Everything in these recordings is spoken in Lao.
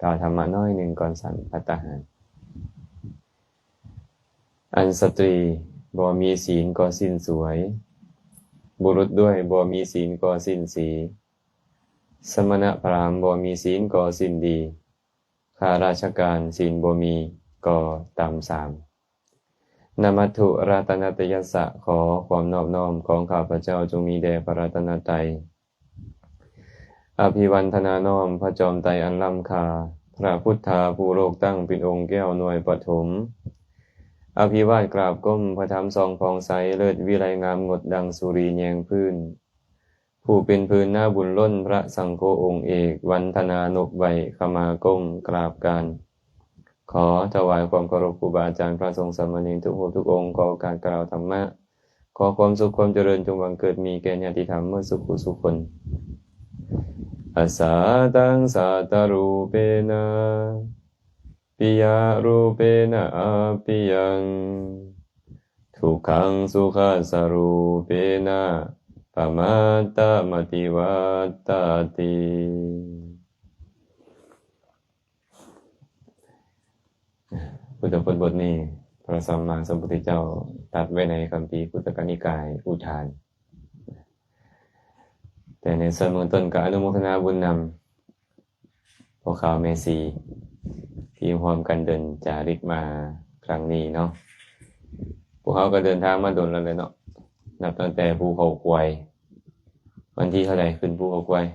ກ່າວທຳມະໜ້ອຍໜຶ່ງກ່ອນສັນພັດຕາຫານ. ອັນສະຕຣີບໍ່ມີສີນກໍສິ້ນສວຍ, ບຸລຸດດ້ວຍບໍ່ມີສີນກໍສິ້ນສີ, ສະມະນະພຣາມບໍ່ມີສີນກໍສິ້ນດີ, ຂ້າລາຊະການສີນບໍ່ມີກໍຕ່ຳສາມ. ນະມັດຖຸລັດຕະນະຕະຍັດສະ, ຂໍຄວາມນອບນ້ອມຂອງຂ້າພະເຈົ້າຈົ່ງມີແດ່ພະລັດຕະນະໄຕ. ອະພິວັນທະນານ້ອມພະຈອມໄຕອັນລ້ຳຄ່າ, ພະພຸດທາຜູ້ໂລກຕັ້ງເປັນອົງແກ້ວໜ່ວຍປະຖົມ. ອະພິວາດກາບກົ້ມພະທຳສ່ອງຜ່ອງໃສ, ເລີດວິໄລງາມງົດດັ່ງສຸຣີແຍງພື້ນ. ຜູ້ເປັນພື້ນນາບຸນລົ້ນພະສັງໂຄອົງເອກ, ວັນທະນານົບໄຫວ້ຂະມາກົ້ມກາບການ. ຂໍຖວາຍຄວາມເຄົາລົບຄູບາອາຈານ, ພະສົງສາມະເນນທຸກຮູບທຸກອົງ, ຂໍໂອກາດກ່າວທຳມະ. ຂໍຄວາມສຸກຄວາມຈະເລີນຈົ່ງບັງເກີດມີແກ່ຍາດຕິທຳໝົດສູ່ຜູ້ສູ່ຄົນ. ອະສາຕັງ ສາຕະຮູເປນະ ປິຍະຮູເປນະ ອາປິຍັງ ທຸກຂັງສຸຂັດສະຮູເປນະ ປະມາດຕະມະຕິວັດຕະຕິ. ພຸດທະພົດບົດນີ້ ພະສຳມາສຳພຸດທະເຈົ້າຕັດໄວ້ໃນຄຳພີຄຸດທະກະນິກາຍອຸທານ. ແຕ່ໃນສ່ວນເບື້ອງຕົ້ນກໍອະນຸໂມທະນາບຸນນຳພໍ່ຂາວແມ່ຊີ ທີ່ຮ່ວມກັນເດີນຈາລິກມາຄັ້ງນີ້ເນາະ. ພວກເຮົາກໍເດີນທາງມາດົນແລ້ວແຫຼະເນາະ, ນັບຕັ້ງແຕ່ພູເຂົາຄວາຍ. ວັນທີເທົ່າໃດຂຶ້ນພູເຂົາຄວາຍ?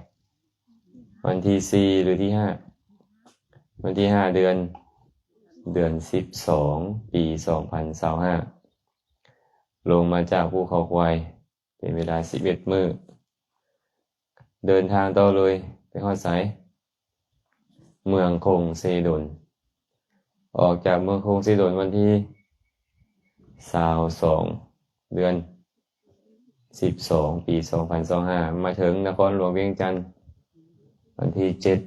ວັນທີສີ່ ຫຼື ທີຫ້າ? ວັນທີຫ້າ ເດືອນ ເດືອນສິບສອງ ປີສອງພັນຊາວຫ້າ ລົງມາຈາກພູເຂົາຄວາຍ ເປັນເວລາສິບເອັດມື້. ເດີນທາງຕໍ່ເລີຍ ໄປຮອດໃສ? ເມືອງຄົງເຊດົນ. ອອກຈາກເມືອງຄົງເຊດົນວັນທີຊາວສອງ ເດືອນສິບສອງ ປີສອງພັນຊາວຫ້າ ມາເຖິງນະຄອນຫຼວງວຽງຈັນວັນທີເຈັດ.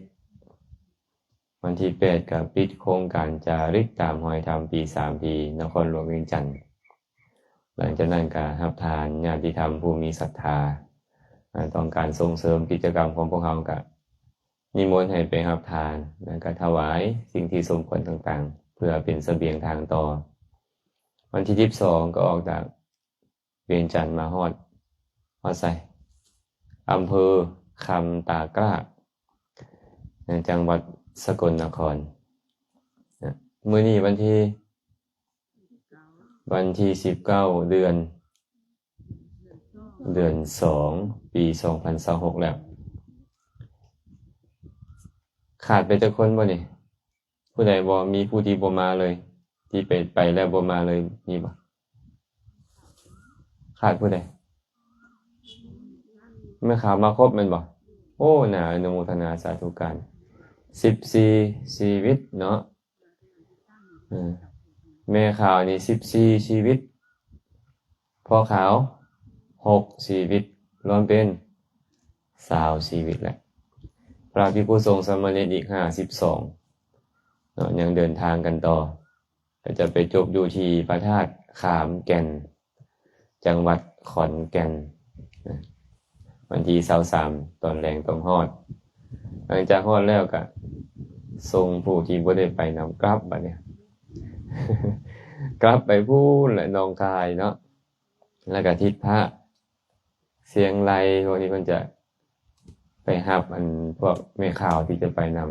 ວັນທີແປດ ກໍປິດໂຄງການຈາລິກຕາມຮອຍທຳປີສາມ ທີ່ນະຄອນຫຼວງວຽງຈັນ. ຫຼັງຈາກນັ້ນກໍຮັບທານຍາດຕິທຳຜູ້ມີສັດທາ ອາ ຕ້ອງການສົ່ງເສີມກິດຈະກຳຂອງພວກເຮົາ ກໍນິມົນໃຫ້ໄປຮັບທານ ແລ້ວກໍຖວາຍສິ່ງທີ່ສົມຄວນຕ່າງໆ ເພື່ອເປັນສະບຽງທາງຕໍ່. ວັນທີສິບສອງ ກໍອອກຈາກ ວຽງຈັນມາຮອດ ຮອດໃສ? ອຳເພີຄຳຕາກລ້າ ໃນຈັງຫວັດສະກົນນະຄອນ. ມື້ນີ້ວັນທີ ວັນທີສິບເກົ້າ ເດືອນ ເດືອນສອງ ປີສອງພັນຊາວຫົກແລ້ວ. ຂາດໄປຈັກຄົນບໍ່ນີ້? ຜູ້ໃດບໍ່ ມີຜູ້ທີ່ບໍ່ມາເລີຍ ທີ່ໄປ ໄປແລ້ວບໍ່ມາເລີຍ ມີບໍ່? ຂາດຜູ້ໃດ? ແມ່ຂາວມາຄົບແມ່ນບໍ່? ໂອ້ ໜ້າອະນຸໂມທະນາສາທຸການ ສິບສີ່ຊີວິດເນາະ. ເອີ ແມ່ຂາວນີ້ສິບສີ່ຊີວິດ ພໍ່ຂາວຫົກຊີວິດ ລວມເປັນຊາວຊີວິດແລ້ວ. ພະພິກຂຸສົງສາມະເນນອີກຫ້າສິບສອງເນາະ ຍັງເດີນທາງກັນຕໍ່ ກໍຈະໄປຈົບຢູ່ທີ່ພະທາດຂາມແກ່ນ ຈັງຫວັດຂອນແກ່ນ ວັນທີຊາວສາມ ຕອນແລງຕ້ອງຮອດ. ຫຼັງຈາກຮອດແລ້ວກະສົ່ງຜູ້ທີ່ບໍ່ໄດ້ໄປນຳກັບບັດນີ້ ກັບໄປພຸ້ນແຫຼະ ໜອງຄາຍເນາະ ແລ້ວກະທິດພະ ຊຽງລາຍ ພວກນີ້ເພິ່ນຈະໄປຮັບອັນພວກແມ່ຂາວທີ່ຈະໄປນຳ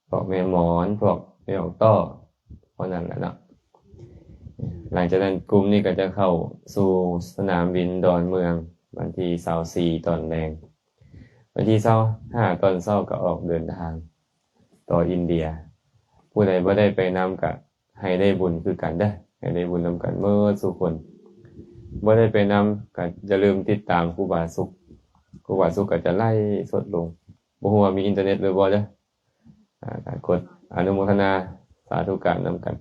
ພວກແມ່ໝອນ ພວກແມ່ອອກຕໍ່ ເທົ່ານັ້ນແຫຼະເນາະ. ຫຼັງຈາກນັ້ນກຸ່ມນີ້ກໍຈະເຂົ້າສູ່ສະໜາມບິນດອນເມືອງ ວັນທີຊາວສີ່ຕອນແລງ. ວັນທີຊາວຫ້າຕອນເຊົ້າກໍອອກເດີນທາງຕໍ່ອິນເດຍ. ຜູ້ໃດບໍ່ໄດ້ໄປນຳກໍໃຫ້ໄດ້ບຸນຄືກັນເດີ້ ໃຫ້ໄດ້ບຸນນຳກັນໝົດສູ່ຄົນ. ບໍ່ໄດ້ໄປນຳກໍຢ່າລືມຕິດຕາມຄູບາສຸກ ຄູບາສຸກກໍຈະໄລຟ໌ສົດລົງ. ບໍ່ຮູ້ວ່າມີອິນເຕີເນັດຫຼືບໍ່ເດີ້. ອາ ກໍກົດອະນຸໂມທະນາສາທຸການນຳກັນ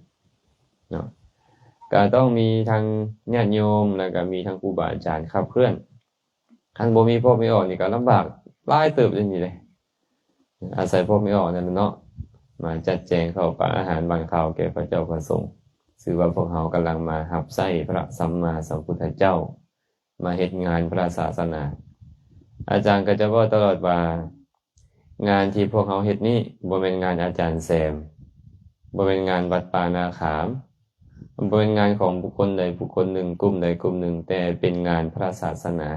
ເນາະ. ກໍຕ້ອງມີທັງຍາດໂຍມ ແລ້ວກໍມີທັງຄູບາອາຈານຂັບເຄື່ອນ. ຄັນບໍ່ມີພວກແມ່ອອກນີ້ກໍລຳບາກຫຼາຍເຕີບເດ້ນີ້ເດ້. ອາໄສພວກແມ່ອອກນັ້ນເນາະ ມາຈັດແຈງເຂົ້າປາອາຫານຫວ່ານເຂົ້າແກ່ພະເຈົ້າພະສົງ. ຊື່ວ່າພວກເຮົາກຳລັງມາຮັບໃຊ້ພະສຳມາສຳພຸດທະເຈົ້າ ມາເຮັດງານພະສາສະໜາ. ອາຈານກໍຈະເວົ້າຕະຫຼອດວ່າ ງານທີ່ພວກເຮົາເຮັດນີ້ ບໍ່ແມ່ນງານອາຈານແຊມ, ບໍ່ແມ່ນງານວັດປ່ານາຂາມ, ບໍ່ແມ່ນງານຂອງບຸກຄົນໃດບຸກຄົນໜຶ່ງ, ກຸ່ມໃດກຸ່ມໜຶ່ງ, ແຕ່ເປັນງານພະສາສະໜາ,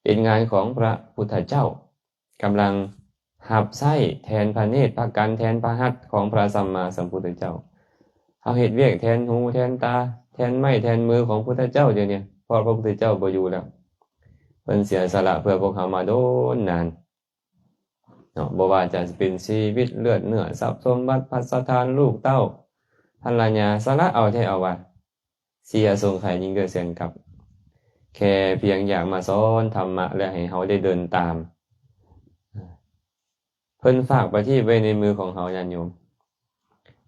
ເປັນງານຂອງພະພຸດທະເຈົ້າ, ກຳລັງຮັບໃຊ້ແທນພະເນດພະກັນ, ແທນພະຫັດຂອງພະສຳມາສຳພຸດທະເຈົ້າ. ເຮົາເຮັດວຽກແທນຫູແທນຕາ, ແທນໄມ້ແທນມືຂອງພຸດທະເຈົ້າດຽວນີ້, ເພາະພະພຸດທະເຈົ້າບໍ່ຢູ່ແລ້ວ. ເພິ່ນເສຍສະຫຼະເພື່ອພວກເຮົາມາດົນນານເນາະ, ບໍ່ວ່າຈະເປັນຊີວິດ, ເລືອດເນື້ອ, ຊັບສົມບັດ, ພັດສະຖານ, ລູກເຕົ້າ, ພັນລະຍາ, ສະຫຼະເອົາແທ້ເອົາວ່າ, ເສຍສົງໄຂຍິ່ງດ້ວຍແສນກັບ, ແຄ່ພຽງຢາກມາສອນທຳມະ ແລະ ໃຫ້ເຮົາໄດ້ເດີນຕາມ. ເພິ່ນຝາກປະທີບໄວ້ໃນມືຂອງເຮົາ, ຍາດໂຍມ.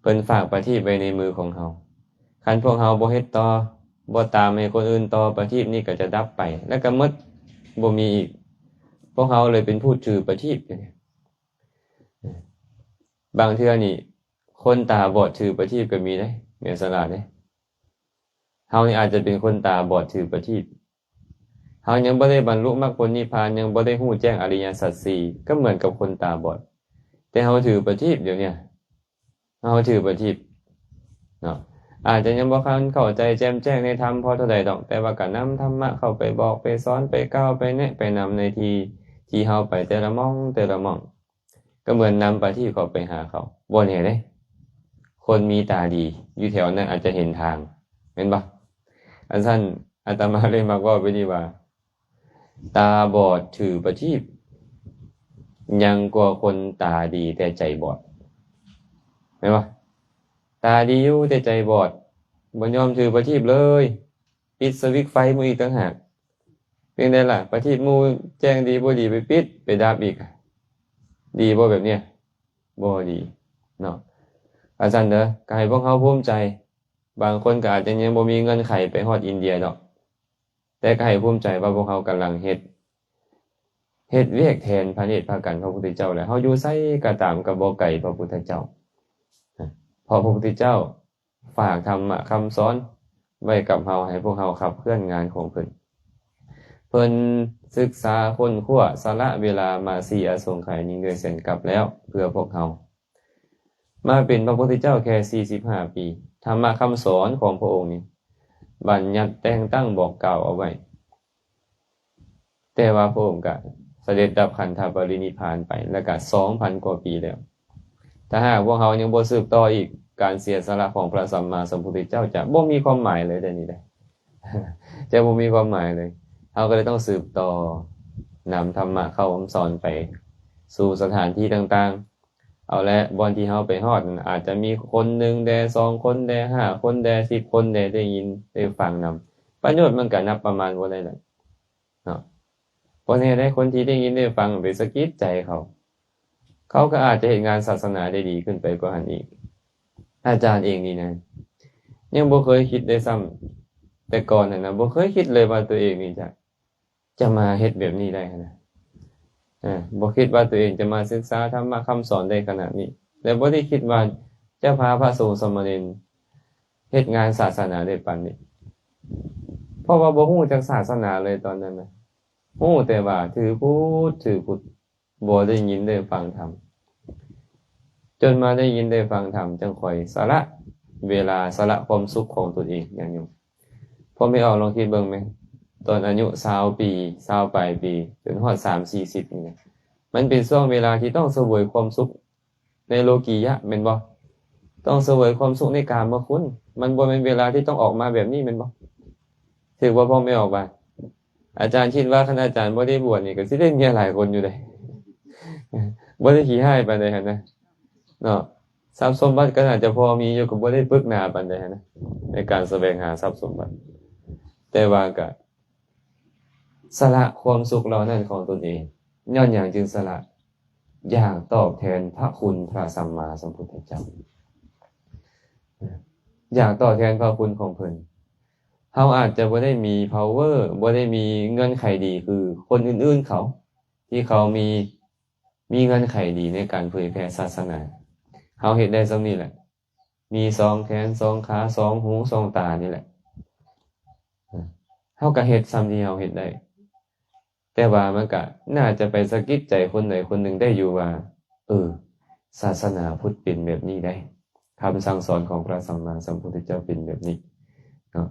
ເພິ່ນຝາກປະທີບໄວ້ໃນມືຂອງເຮົາ. ຄັນພວກເຮົາບໍ່ເຮັດຕໍ່, ບໍ່ຕາມໃຫ້ຄົນອື່ນຕໍ່, ປະທີບນີ້ກໍຈະດັບໄປ ແລ້ວກໍໝົດ, ບໍ່ມີອີກ. ພວກເຮົາເລີຍເປັນຜູ້ຖືປະທີບ. ບາງເທື່ອນີ້ ຄົນຕາບອດຖືປະທີບກໍມີເດ້, ແມ່ນສະຫຼະເດ້. ເຮົານີ້ອາດຈະເປັນຄົນຕາບອດຖືປະທີບ. ເຮົາຍັງບໍ່ໄດ້ບັນລຸມັກຜົນນິບພານ, ຍັງບໍ່ໄດ້ຮູ້ແຈ້ງອະລິຍະສັດສີ່, ກໍເໝືອນກັບຄົນຕາບອດ. ແຕ່ເຮົາຖືປະທີບດຽວນີ້, ເຮົາຖືປະທີບເນາະ. ອາດຈະຍັງບໍ່ທັນເຂົ້າໃຈແຈ່ມແຈ້ງໃນທຳພໍເທົ່າໃດດອກ, ແຕ່ວ່າກໍນຳທຳມະເຂົ້າໄປບອກ, ໄປສອນ, ໄປກ່າວ, ໄປແນະ, ໄປນຳໃນທີ່ທີ່ເຮົາໄປແຕ່ລະໝ່ອງ, ແຕ່ລະໝ່ອງ. ກໍເໝືອນນຳປະທີບເຂົ້າໄປຫາເຂົາ. ບໍ່ແນ່ເດ້, ຄົນມີຕາດີຢູ່ແຖວນັ້ນອາດຈະເຫັນທາງ, ແມ່ນບໍ່? ອັນຊັ້ນ ອາດຕະມາເລີຍມັກເວົ້າແບບນີ້ວ່າ ຕາບອດຖືປະທີບ ຍັງກວ່າຄົນຕາດີແຕ່ໃຈບອດ, ແມ່ນບໍ່? ຕາດີຢູ່ແຕ່ໃຈບອດ, ບໍ່ຍອມຖືປະທີບເລີຍ. ປິດສະວິດໄຟໝູ່ອີກຕ່າງຫາກ. ເປັນໃດລະ? ປະທີບໝູ່ແຈ້ງດີບໍ່ດີ ໄປປິດໄປດັບອີກ, ດີບໍ່ແບບນີ້? ບໍ່ດີເນາະ. ວ່າຊັ້ນເດີ, ກໍໃຫ້ພວກເຮົາພູມໃຈ. ບາງຄົນກໍອາດຈະຍັງບໍ່ມີເງື່ອນໄຂໄປຮອດອິນເດຍດອກ, ແຕ່ກໍໃຫ້ພູມໃຈວ່າພວກເຮົາກຳລັງເຮັດ, ເຮັດວຽກແທນພະເນດພະກັນພະພຸດທະເຈົ້າ ແລະ ເຮົາຢູ່ໃສກໍຕາມກໍບໍ່ໄກພະພຸດທະເຈົ້າ, ເພາະພະພຸດທະເຈົ້າ ຝາກທຳມະຄຳສອນໄວ້ກັບເຮົາ ໃຫ້ພວກເຮົາຂັບເຄື່ອນງານຂອງເພິ່ນ. ເພິ່ນສຶກສາຄົ້ນຄວ້າ ສະຫຼະເວລາມາເສຍສົງໄຂຍິ່ງດ້ວຍແສນກັບແລ້ວ ເພື່ອພວກເຮົາ. ມາເປັນພະພຸດທະເຈົ້າແຄ່ສີ່ສິບຫ້າປີ, ທຳມະຄຳສອນຂອງພະອົງນີ້ບັນຍັດແຕ່ງຕັ້ງບອກກ່າວເອົາໄວ້. ແຕ່ວ່າພະອົງກະສະເດັດດັບຂັນທະປະລິນິບພານໄປ ແລ້ວກະສອງພັນກວ່າປີແລ້ວ. ຖ້າຫາກພວກເຮົາຍັງບໍ່ສືບຕໍ່ອີກ ການເສຍສະຫຼະຂອງພະສຳມາສຳພຸດທະເຈົ້າຈະບໍ່ມີຄວາມໝາຍເລີຍເດ້ນີ້ເດ້, ຈະບໍ່ມີຄວາມໝາຍເລີຍ. ເຮົາກໍເລີຍຕ້ອງສືບຕໍ່ນຳທຳມະຄຳສອນໄປສູ່ສະຖານທີ່ຕ່າງໆ. ເອົາແຫຼະ, ບ່ອນທີ່ເຮົາໄປຮອດນັ້ນ ອາດຈະມີຄົນໜຶ່ງແດ່, ສອງຄົນແດ່, ຫ້າຄົນແດ່, ສິບຄົນແດ່ ໄດ້ຍິນໄດ້ຟັງນຳ. ປະໂຫຍດມັນກໍນັບປະມານບໍ່ໄດ້ແຫຼະເນາະ. ບໍ່ແນ່ໃດ໋ ຄົນທີ່ໄດ້ຍິນໄດ້ຟັງໄປສະກິດໃຈເຂົາ, ເຂົາກໍອາດຈະເຮັດງານສາສະໜາໄດ້ດີຂຶ້ນໄປກວ່າຫັ້ນອີກ. ອາຈານເອງນີ້ນະ ຍັງບໍ່ເຄີຍຄິດໄດ້ຊ້ຳ, ແຕ່ກ່ອນຫັ້ນນະ ບໍ່ເຄີຍຄິດເລີຍວ່າຕົວເອງນີ້ຈະ ຈະມາເຮັດແບບນີ້ໄດ້ຫັ້ນນະ. ເອີ ບໍ່ຄິດວ່າຕົວເອງຈະມາສຶກສາທຳມະຄຳສອນໄດ້ຂະໜາດນີ້ ແລະ ບໍ່ໄດ້ຄິດວ່າຈະພາພະສົງສາມະເນນເຮັດງານສາສະໜາໄດ້ປານນີ້. ເພາະວ່າບໍ່ຮູ້ຈັກສາສະໜາເລີຍຕອນນັ້ນນະ, ຮູ້ແຕ່ວ່າຖືພຸດ ຖືພຸດ, ບໍ່ໄດ້ຍິນໄດ້ຟັງທຳ. ຈົນມາໄດ້ຍິນໄດ້ຟັງທຳ ຈັ່ງຄ່ອຍສະຫຼະເວລາ, ສະຫຼະຄວາມສຸກຂອງຕົນເອງ. ຍາດໂຍມ ພໍ່ແມ່ອອກລອງຄິດເບິ່ງແມ, ຕອນອາຍຸຊາວປີ, ຊາວປາຍປີ, ຈົນຮອດສາມສີ່ສິບນີ້ນະ, ມັນເປັນຊ່ວງເວລາທີ່ຕ້ອງສະເຫວີຍຄວາມສຸກໃນໂລກີຍະ ແມ່ນບໍ່? ຕ້ອງສະເຫວີຍຄວາມສຸກໃນກາມະຄຸນ, ມັນບໍ່ແມ່ນເວລາທີ່ຕ້ອງອອກມາແບບນີ້ ແມ່ນບໍ່? ຖືກບໍ່ ພໍ່ແມ່ອອກວ່າ? ອາຈານຄິດວ່າ ຄັນອາຈານບໍ່ໄດ້ບວດນີ້ ກໍຊິໄດ້ເມຍຫຼາຍຄົນຢູ່ເດ້, ບໍ່ໄດ້ຂີ້ຮ້າຍປານໃດຫັ້ນນະເນາະ. ຊັບສົມບັດກໍໜ້າຈະພໍມີຢູ່, ກໍບໍ່ໄດ້ປຶກໜາປານໃດຫັ້ນນະ ໃນການສະແຫວງຫາຊັບສົມບັດ. ແຕ່ວ່າກໍສະຫຼະຄວາມສຸກເຫຼົ່ານັ້ນຂອງຕົນເອງ. ຍ້ອນຫຍັງຈຶ່ງສະຫຼະ? ຢາກຕອບແທນພະຄຸນພະສຳມາສຳພຸດທະເຈົ້າ, ຢາກຕອບແທນພະຄຸນຂອງເພິ່ນ. ເຮົາອາດຈະບໍ່ໄດ້ມີພາວເວີ, ບໍ່ໄດ້ມີເງື່ອນໄຂດີຄືຄົນອື່ນໆເຂົາ ທີ່ເຂົາມີ, ມີເງື່ອນໄຂດີໃນການເຜີຍແຜ່ສາສະໜາ. ເຮົາເຮັດໄດ້ສ່ຳນີ້ແຫຼະ, ມີສອງແຂນ, ສອງຂາ, ສອງຫູ, ສອງຕານີ້ແຫຼະ. ເຮົາກໍເຮັດສ່ຳທີ່ເຮົາເຮັດໄດ້. ແຕ່ວ່າມັນກະໜ້າຈະໄປສະກິດໃຈຄົນໃດຄົນໜຶ່ງໄດ້ຢູ່ວ່າ ເອີ ສາສະໜາພຸດເປັນແບບນີ້ໄດ໋, ຄຳສັ່ງສອນຂອງພະສຳມາສຳພຸດທະເຈົ້າເປັນແບບນີ້ເນາະ.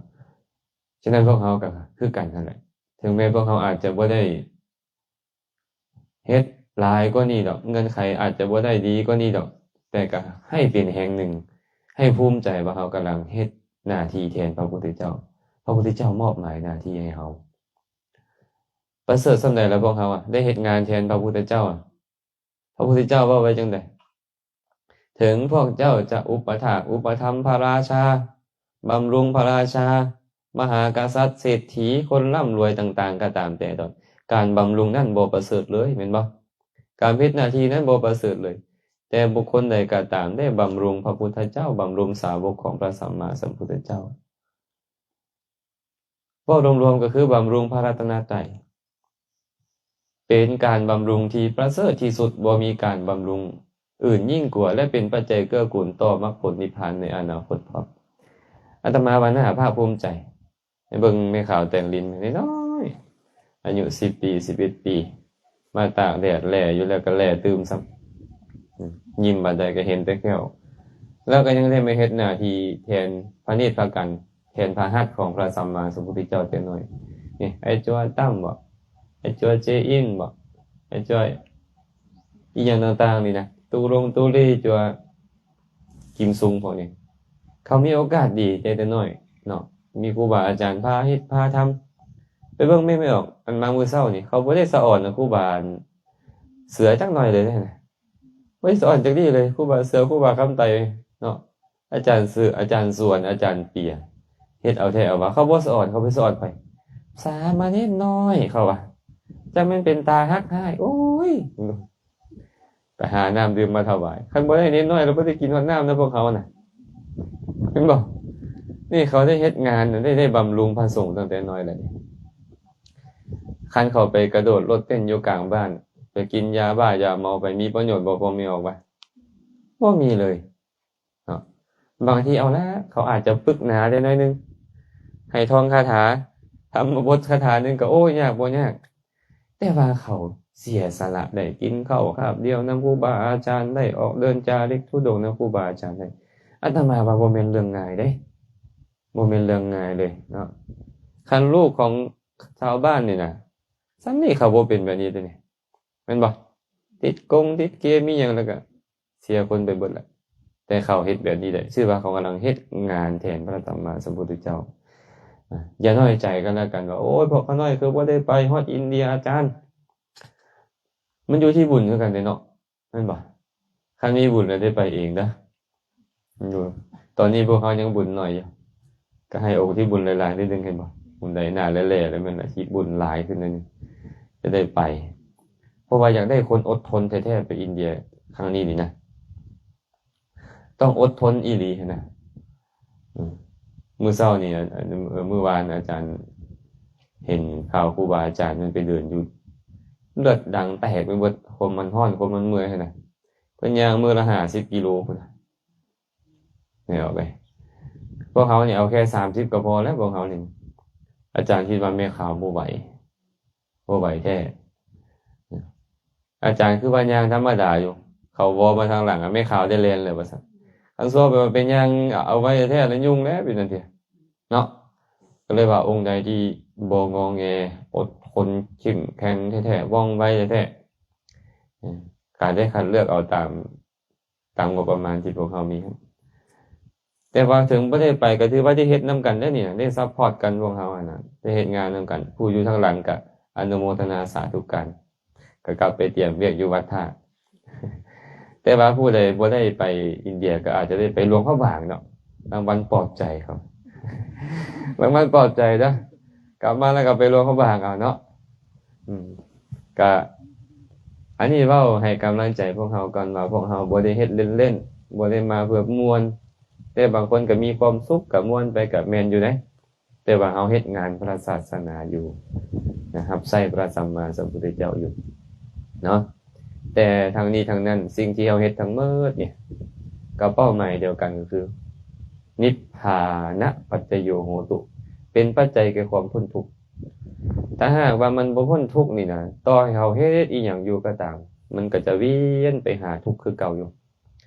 ສະນັ້ນພວກເຮົາກໍຄືກັນຫັ້ນແຫຼະ, ເຖິງແມ່ນພວກເຮົາອາດຈະບໍ່ໄດ້ເຮັດຫຼາຍກວ່ານີ້ດອກ, ເງື່ອນໄຂອາດຈະບໍ່ໄດ້ດີກວ່ານີ້ດອກ, ແຕ່ກໍໃຫ້ເປັນແຮງໜຶ່ງ, ໃຫ້ພູມໃຈວ່າເຮົາກຳລັງເຮັດໜ້າທີ່ແທນພະພຸດທະເຈົ້າ. ພະພຸດທະເຈົ້າມອບໝາຍໜ້າທີ່ໃຫ້ເຮົາ. ປະເສີດສ່ຳໃດລະພວກເຮົາອະ ໄດ້ເຮັດງານແທນພະພຸດທະເຈົ້າອະ? ພະພຸດທະເຈົ້າເວົ້າໄວ້ຈັ່ງໃດ? ເຖິງພວກເຈົ້າຈະອຸປະຖາກອຸປະຖຳພະລາຊາ, ບຳລຸງພະລາຊາ, ມະຫາກະສັດ, ເສດຖີ, ຄົນລ່ຳລວຍຕ່າງໆກໍຕາມແຕ່, ການບຳລຸງນັ້ນບໍ່ປະເສີດເລີຍ, ແມ່ນບໍ່? ການເຮັດໜ້າທີ່ນັ້ນບໍ່ປະເສີດເລີຍ. ແຕ່ບຸກຄົນໃດກໍຕາມໄດ້ບຳລຸງພະພຸດທະເຈົ້າ, ບຳລຸງສາວົກຂອງພະສຳມາສຳພຸດທະເຈົ້າ. ເວົ້າລວມໆກໍຄືບຳລຸງພະລັດຕະນະໄຕ ເປັນການບຳລຸງທີ່ປະເສີດທີ່ສຸດ, ບໍ່ມີການບຳລຸງອື່ນຍິ່ງກວ່າ ແລະ ເປັນປັດໄຈເກື້ອກູນຕໍ່ມັກຜົນນິບພານໃນອະນາຄົດພ້ອມ. ອາດຕະມາວ່າໜ້າພາກພູມໃຈ, ໃຫ້ເບິ່ງແມ່ຂາວແຕ່ງລິ້ນນ້ອຍໆ ອາຍຸສິບປີ ສິບເອັດປີ ມາຕາກແດດແຫຼຢູ່ແລ້ວກໍແຫຼຕື່ມຊ້ຳ, ຍິ້ມບາດໃດກໍເຫັນແຕ່ແຂ້ວ. ແລ້ວກໍຍັງໄດ້ມາເຮັດໜ້າທີ່ແທນພະເນດພະກັນ, ແທນພະຫັດຂອງພະສຳມາສຳພຸດທະເຈົ້າແຕ່ນ້ອຍ. ນີ້ ໄອ້ຈົວຕັ້ມບໍ? ໄອ້ຈົວເຈອິນບໍ? ໄອ້ຈົວອີ່ຫຍັງຕ່າງໆນີ້ນະ, ຕູລົງຕູລີ, ຈົວກິມຊຸງພວກນີ້, ເຂົາມີໂອກາດດີແຕ່ນ້ອຍເນາະ, ມີຄູບາອາຈານພາເຮັດພາທຳ. ໄປເບິ່ງແມ່ນບໍ່ອອກ, ອັນມາມື້ເຊົ້ານີ້ ເຂົາບໍ່ໄດ້ສະອອນນຳຄູບາເສືອຈັກໜ້ອຍເລີຍນະ, ບໍ່ໄດ້ສະອອນຈັກດີ້ເລີຍ. ຄູບາເສືອ, ຄູບາຄຳໄຕເນາະ, ອາຈານເສືອ, ອາຈານສວນ, ອາຈານເປຍ, ເຮັດເອົາແທ້ເອົາວ່າ. ເຂົາບໍ່ສະອອນ, ເຂົາໄປສະອອນໃຜ? ສາມະເນນນ້ອຍ, ເຂົາວ່າ. ຈັກແມ່ນເປັນຕາຮັກຮ້າຍ, ໂອ້ຍ. ໄປຫານ້ຳດື່ມມາຖວາຍ. ຄັນບໍ່ໄດ້ເນນນ້ອຍ ລະບໍ່ໄດ້ກິນຮອດນ້ຳນຳພວກເຂົານະ, ເຫັນບໍ່? ນີ້ເຂົາໄດ້ເຮັດງານ, ໄດ້, ໄດ້ບຳລຸງພະສົງຕັ້ງແຕ່ນ້ອຍແລ້ວ. ຄັນເຂົາໄປກະໂດດໂລດເຕັ້ນຢູ່ກາງບ້ານ, ໄປກິນຢາບ້າຢາເມົາ, ໄປມີປະໂຫຍດບໍ່? ພໍ່ແມ່ອອກວ່າ ບໍ່ມີເລີຍເນາະ. ບາງທີເອົາລະ, ເຂົາອາດຈະຝຶກໜາໄດ້ໜ້ອຍໜຶ່ງ, ໃຫ້ທ່ອງຄາຖາ, ທຳບົດຄາຖາໜຶ່ງກໍ ໂອ້ຍ ຍາກບໍ່ຍາກ. ແຕ່ວ່າເຂົາເສຍສະຫຼະໄດ້ກິນເຂົ້າຄາບດຽວນຳຄູບາອາຈານ, ໄດ້ອອກເດີນຈາລິກທຸດົງນຳຄູບາອາຈານໄດ້. ອາດຕະມາວ່າບໍ່ແມ່ນເລື່ອງງ່າຍເດ້, ບໍ່ແມ່ນເລື່ອງງ່າຍເລີຍເນາະ. ຄັນລູກຂອງຊາວບ້ານນີ້ນະ, ສ່ຳນີ້ເຂົາບໍ່ເປັນແບບນີ້ເດ້ນີ້, ແມ່ນບໍ່? ຕິດກົງຕິດເກມມີຫຍັງ ແລ້ວກໍເສຍຄົນໄປເບິດລະ. ແຕ່ເຂົາເຮັດແບບນີ້ໄດ້, ຊື່ວ່າເຂົາກຳລັງເຮັດງານແທນພະສຳມາສຳພຸດທະເຈົ້າ. ອາ, ຢ່ານ້ອຍໃຈກັນລະກັນວ່າ, ໂອ້ຍ ພວກຂ້ານ້ອຍຄືບໍ່ໄດ້ໄປຮອດອິນເດຍອາຈານ. ມັນຢູ່ທີ່ບຸນຄືກັນເດ້ເນາະ, ແມ່ນບໍ່? ຄັນມີບຸນແລ້ວໄດ້ໄປເອງເດີ. ຢູ່ ຕອນນີ້ພວກເຮົາຍັງບຸນໜ້ອຍຢູ່, ກໍໃຫ້ອົງທີ່ບຸນຫຼາຍໆ ນິດໜຶ່ງ, ເຫັນບໍ່? ບຸນໃດໜ້າແຫຼ້ໆ ແລ້ວແມ່ນອາຊີບບຸນຫຼາຍຂຶ້ນໜ້ອຍໜຶ່ງ ຈະໄດ້ໄປ. ເພາະວ່າຢາກໄດ້ຄົນອົດທົນແທ້ໆ ໄປອິນເດຍຄັ້ງນີ້ນີ້ນະ, ຕ້ອງອົດທົນອີ່ຫຼີຫັ້ນນະ. ອືມ ມື້ເຊົ້ານີ້ ອາ ອາ ມື້ວານອາຈານເຫັນຂ່າວຄູບາອາຈານມັນໄປເດີນຢູ່ ເລືອດດັງແຕກໄປເບິດ, ຄົນມັນຮ້ອນ ຄົນມັນເມື່ອຍຫັ້ນນະ. ເພິ່ນຍ່າງມື້ລະຫ້າສິບກິໂລພຸ້ນນະ. ແມ່ນອອກໄປ ພວກເຮົານີ້ເອົາແຄ່ສາມສິບກໍພໍແລ້ວ ພວກເຮົານີ້. ອາຈານຄິດວ່າແມ່ຂາວບໍ່ໄຫວ, ບໍ່ໄຫວແທ້. ອາຈານຄືວ່າຍ່າງທຳມະດາຢູ່, ເຂົາວໍມາທາງຫຼັງ ແມ່ຂາວໄດ້ແລ່ນເລີຍວ່າຊັ້ນ. ຄັນຊົ່ວໄປວ່າໄປຍ່າງເອົາໄວ້ແທ້ລະຫຍຸ້ງແລ້ວ ເປັນຈັ່ງຊີ້ເນາະ. ກໍເລີຍວ່າອົງໃດທີ່ບໍ່ງໍແງ, ອົດທົນ, ເຂັ້ມແຂງແທ້ໆ, ວ່ອງໄວແທ້ໆ, ການໄດ້ຄັດເລືອກເອົາຕາມ ຕາມງົບປະມານທີ່ພວກເຮົາມີ. ແຕ່ວ່າເຖິງບໍ່ໄດ້ໄປ ກໍຖືວ່າໄດ້ເຮັດນຳກັນເດ້ນີ້ນະ, ໄດ້ຊັບພອດກັນພວກເຮົາຫັ້ນນະ, ໄດ້ເຮັດງານນຳກັນ. ຜູ້ຢູ່ທາງຫຼັງກໍອະນຸໂມທະນາສາທຸການ, ກໍກັບໄປຕຽມວຽກຢູ່ວັດທ່າ. ແຕ່ວ່າຜູ້ໃດບໍ່ໄດ້ໄປອິນເດຍ ກໍອາດຈະໄດ້ໄປຫຼວງພະບາງເນາະ, ລາງວັນປອບໃຈເຂົາ, ລາງວັນປອບໃຈເດີ. ກັບມາແລ້ວກໍໄປຫຼວງພະບາງເອົາເນາະ. ອືມ ກະ ອັນນີ້ເວົ້າໃຫ້ກຳລັງໃຈພວກເຮົາກ່ອນວ່າ ພວກເຮົາບໍ່ໄດ້ເຮັດເລ່ນໆ, ບໍ່ໄດ້ມາເພື່ອມ່ວນ, ແຕ່ບາງຄົນກໍມີຄວາມສຸກ ກໍມ່ວນໄປ ກໍແມ່ນຢູ່ເດ້. ແຕ່ວ່າເຮົາເຮັດງານພະສາສະໜາຢູ່ນະ, ຮັບໃຊ້ພະສຳມາສຳພຸດທະເຈົ້າຢູ່ເນາະ. ແຕ່ທັງນີ້ທັງນັ້ນ ສິ່ງທີ່ເຮົາເຮັດທັງໝົດນີ້ ກໍເປົ້າໝາຍດຽວກັນ ກໍຄື ນິບພານະປັດຈະໂຍໂຫຕຸ, ເປັນປັດໄຈແກ່ຄວາມພົ້ນທຸກ. ຖ້າຫາກວ່າມັນບໍ່ພົ້ນທຸກນີ້ນະ ຕໍ່ໃຫ້ເຮົາເຮັດອີ່ຫຍັງຢູ່ກໍຕາມ ມັນກໍຈະວຽນໄປຫາທຸກຄືເກົ່າຢູ່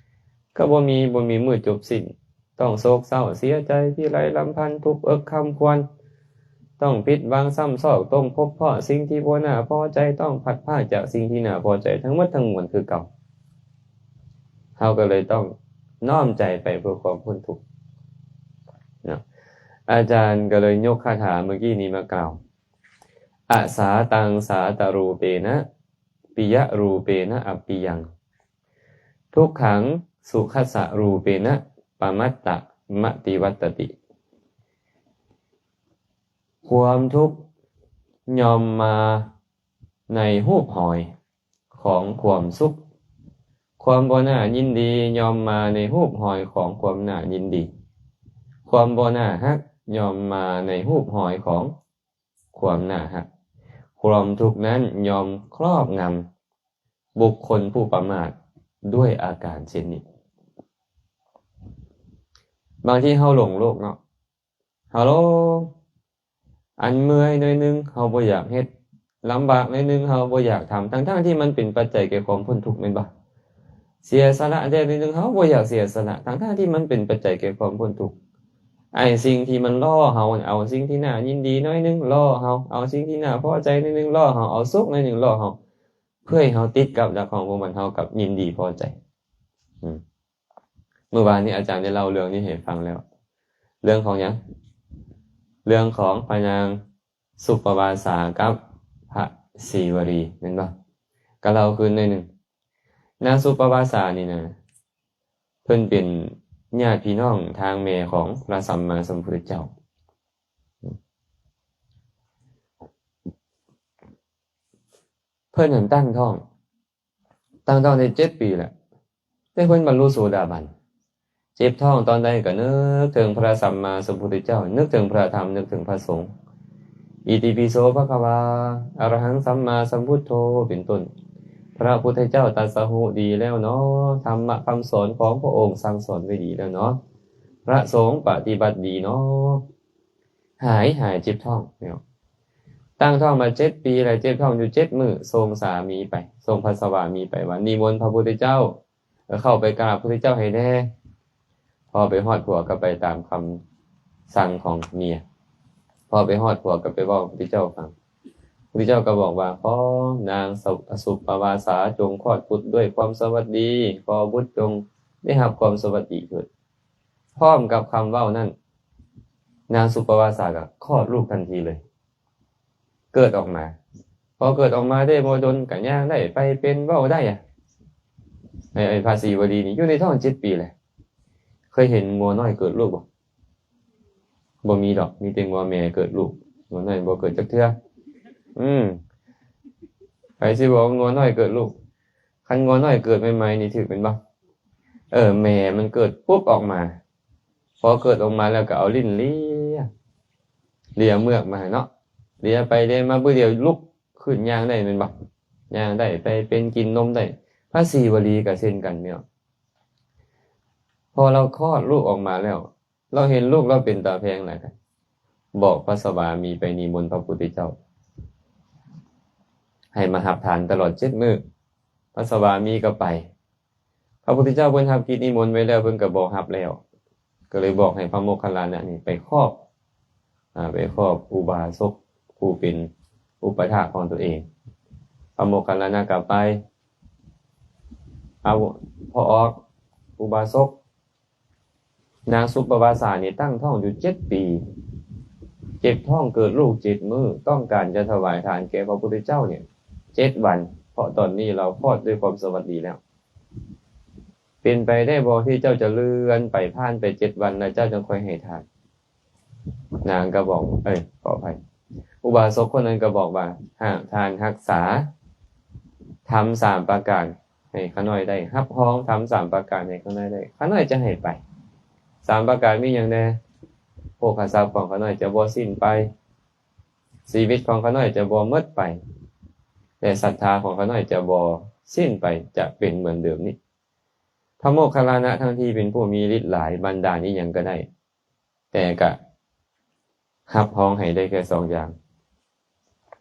ກໍບໍ່ມີ ບໍ່ມີມື້ຈົບສິ້ນ ຕ້ອງໂສກເສົ້າເສຍໃຈ ພິໄລລຳພັນ ທຸກເອິກຄຳຄວນ ຕ້ອງຜິດຫວັງຊ້ຳຊອກ ຕ້ອງພົບພໍ້ສິ່ງທີ່ບໍ່ໜ້າພໍໃຈ ຕ້ອງພັດພາກຈາກສິ່ງທີ່ໜ້າພໍໃຈ ທັງໝົດທັງມວນຄືເກົ່າ. ເຮົາກໍເລີຍຕ້ອງນ້ອມໃຈໄປເພື່ອຄວາມພົ້ນທຸກເນາະ. ອາຈານກໍເລີຍຍົກຄາຖາເມື່ອກີ້ນີ້ມາກ່າວ ອະສາຕັງສາຕະຮູເປນະ ປິຍະຮູເປນະ ອະປິຍັງ ທຸກຂັງສຸຂະສະຮູເປນະ ປະມັດຕະມະຕິວັດຕະຕິ. ຄວາມທຸກຍ່ອມມາໃນຮູບຮອຍຂອງຄວາມສຸກ, ຄວາມບໍ່ໜ້າຍິນດີຍ່ອມມາໃນຮູບຮອຍຂອງຄວາມໜ້າຍິນດີ, ຄວາມບໍ່ໜ້າຮັກຍ່ອມມາໃນຮູບຮອຍຂອງ ຄວາມໜ້າຮັກ, ຄວາມທຸກນັ້ນຍ່ອມຄອບງຳບຸກຄົນຜູ້ປະໝາດດ້ວຍອາການເຊັ່ນນີ້. ບາງທີເຮົາຫຼົງໂລກເນາະ, ເຮົາຫຼົງ ອັນເມື່ອຍໜ້ອຍໜຶ່ງເຮົາບໍ່ຢາກເຮັດ, ລຳບາກໜ້ອຍໜຶ່ງເຮົາບໍ່ຢາກທຳ, ທັງໆທີ່ມັນເປັນປັດໄຈແກ່ຄວາມພົ້ນທຸກແມ່ນບໍ່? ເສຍສະຫຼະແດ່ໜ້ອຍໜຶ່ງເຮົາບໍ່ຢາກເສຍສະຫຼະ, ທັງໆທີ່ມັນເປັນປັດໄຈແກ່ຄວາມພົ້ນທຸກ. ໄອ້ສິ່ງທີ່ມັນຫຼໍ່ເຮົາ, ເອົາສິ່ງທີ່ໜ້າຍິນດີໜ້ອຍໜຶ່ງຫຼໍ່ເຮົາ, ເອົາສິ່ງທີ່ໜ້າພໍໃຈໜ້ອຍໜຶ່ງຫຼໍ່ເຮົາ, ເອົາສຸກໜ້ອຍໜຶ່ງຫຼໍ່ເຮົາ, ເພື່ອໃຫ້ເຮົາຕິດກັບຫຼັກຂອງພວກມັນ, ເຮົາກັບຍິນດີພໍໃຈ. ອືມ ມື້ວານນີ້ອາຈານໄດ້ເລົ່າເລື່ອງນີ້ໃຫ້ຟັງແລ້ວ. ເລື່ອງຂອງຫຍັງ? ເລື່ອງຂອງພະນາງ ສຸປະວາສາກັບພະສີວະລີ ແມ່ນບໍ່? ກໍເລົ່າຄືນໜ້ອຍໜຶ່ງ. ນາງສຸປະວາສານີ້ນະ ເພິ່ນເປັນຍາດພີ່ນ້ອງທາງແມ່ຂອງພະສຳມາສຳພຸດທະເຈົ້າ. ເພິ່ນນັ້ນຕັ້ງທ້ອງ ຕັ້ງທ້ອງໄດ້ເຈັດປີແລ້ວ, ແຕ່ເພິ່ນບັນລຸໂສດາບັນ. ເຈັບທ້ອງຕອນໃດກໍນຶກເຖິງພະສຳມາສຳພຸດທະເຈົ້າ, ນຶກເຖິງພະທຳ, ນຶກເຖິງພະສົງ. ອິຕິປິໂສພະຄະວາ ອະລະຫັງສຳມາສຳພຸດໂທ ເປັນຕົ້ນ. ພະພຸດທະເຈົ້າຕັດສະຮູ້ດີແລ້ວເນາະ, ທຳມະຄຳສອນຂອງພະອົງສັ່ງສອນໄວ້ດີແລ້ວເນາະ, ພະສົງປະຕິບັດດີເນາະ. ຫາຍ, ຫາຍເຈັບທ້ອງເນາະ. ຕັ້ງທ້ອງມາເຈັດປີແລ້ວ, ເຈັບທ້ອງຢູ່ເຈັດມື້, ສົ່ງສາມີໄປ, ສົ່ງພະສະວາມີໄປວ່າ ນິມົນພະພຸດທະເຈົ້າ, ເອີ, ເຂົ້າໄປກາບພຸດທະເຈົ້າໃຫ້ແດ່. ພໍໄປຮອດຜົວກໍໄປຕາມຄຳສັ່ງຂອງເມຍ, ພໍໄປຮອດຜົວກໍໄປເວົ້າໃຫ້ພຸດທະເຈົ້າຟັງ. ພຸດທະເຈົ້າກໍບອກວ່າ ຂໍນາງສຸ, ສຸປະວາສາ ຈົ່ງຄອດບຸດດ້ວຍຄວາມສະຫວັດດີ, ຂໍບຸດຈົ່ງໄດ້ຮັບຄວາມສະຫວັດດີເຖີດ. ພ້ອມກັບຄຳເວົ້ານັ້ນ, ນາງສຸປະວາສາກໍຄອດລູກທັນທີເລີຍ. ເກີດອອກມາ, ພໍເກີດອອກມາໄດ້ບໍ່ດົນກໍຍ່າງໄດ້, ໄປເປັນ, ເວົ້າໄດ້ອະ. ໄອ້, ໄອ້ພະສີວະລີນີ້ຢູ່ໃນທ້ອງເຈັດປີແລ້ວ. ເຄີຍເຫັນງົວນ້ອຍເກີດລູກບໍ່? ບໍ່ມີດອກ, ມີແຕ່ງົວແມ່ເກີດລູກ, ງົວນ້ອຍບໍ່ເກີດຈັກເທື່ອ. ອືມ, ໃຜຊິບອກວ່າງົວນ້ອຍເກີດລູກ? ຄັນງົວນ້ອຍເກີດໃໝ່ໆນີ້ຖືກແມ່ນບໍ່? ເອີ, ແມ່ມັນເກີດປຸບອອກມາ, ພໍເກີດອອກມາແລ້ວກໍເອົາຫຼິ້ນເລຍ, ເລຍເມືອກມາໃຫ້ເນາະ, ເລຍໄປເລຍມາ, ບຶດດຽວລຸກຂຶ້ນຍ່າງໄດ້ແມ່ນບໍ່? ຍ່າງໄດ້, ໄປເປັນ, ກິນນົມໄດ້. ພະສີວະລີກໍເຊັ່ນກັນເນາະ, ພໍລາວຄອດລູກອອກມາແລ້ວ, ລາວເຫັນລູກລາວເປັນຕາແພງຫຼາຍ, ບອກພະສະວາມີໄປນິມົນພະພຸດທະເຈົ້າ ໃຫ້ມາຮັບທານຕະຫຼອດເຈັດມື້. ພະສະວາມີກໍໄປ. ພະພຸດທະເຈົ້າເພິ່ນຮັບກິດນິມົນໄວ້ແລ້ວ, ເພິ່ນກໍບໍ່ຮັບແລ້ວ, ກໍເລີຍບອກໃຫ້ພະໂມກຄັນລານະນີ້ໄປຄອບ, ອາ, ໄປຄອບອຸບາສົກຜູ້ເປັນອຸປະຖາກຂອງຕົວເອງ. ພະໂມກຄັນລານະກໍໄປ. ເອົາ, ພໍອອກ, ອຸບາສົກ, ນາງສຸປະວາສານີ້ຕັ້ງທ້ອງຢູ່ເຈັດປີ, ເຈັບທ້ອງເກີດລູກເຈັດມື້, ຕ້ອງການຈະຖວາຍທານແກ່ພະພຸດທະເຈົ້ານີ້ເຈັດວັນ, ເພາະຕອນນີ້ລາວຄອດດ້ວຍຄວາມສະຫວັດດີແລ້ວ. ເປັນໄປໄດ້ບໍ່ທີ່ເຈົ້າຈະເລື່ອນໄປ, ຜ່ານໄປເຈັດວັນ ແລ້ວເຈົ້າຈຶ່ງຄ່ອຍໃຫ້ທານ? ນາງກໍບອກ, ເອີຍ, ຂໍອະໄພ, ອຸບາສົກຄົນນັ້ນກໍບອກວ່າ, ຫາກທ່ານຮັກສາທຳສາມປະການໃຫ້ຂ້ານ້ອຍໄດ້, ຮັບຮອງທຳສາມປະການໃຫ້ຂ້ານ້ອຍໄດ້, ຂ້ານ້ອຍຈະໃຫ້ໄປ. ສາມປະການມີຫຍັງແດ່? ໂພຄະຊັບຂອງຂ້ານ້ອຍຈະບໍ່ສິ້ນໄປ, ຊີວິດຂອງຂ້ານ້ອຍຈະບໍ່ໝົດໄປ, ແລະ ສັດທາຂອງຂ້ານ້ອຍຈະບໍ່ສິ້ນໄປ, ຈະເປັນເໝືອນເດີມນີ້. ພະໂມກຄັນລານະ ທັງທີ່ເປັນຜູ້ມີລິດຫຼາຍ, ບັນດານອີ່ຫຍັງກໍໄດ້, ແຕ່ກະຮັບຮອງໃຫ້ໄດ້ແຄ່ສອງຢ່າງ.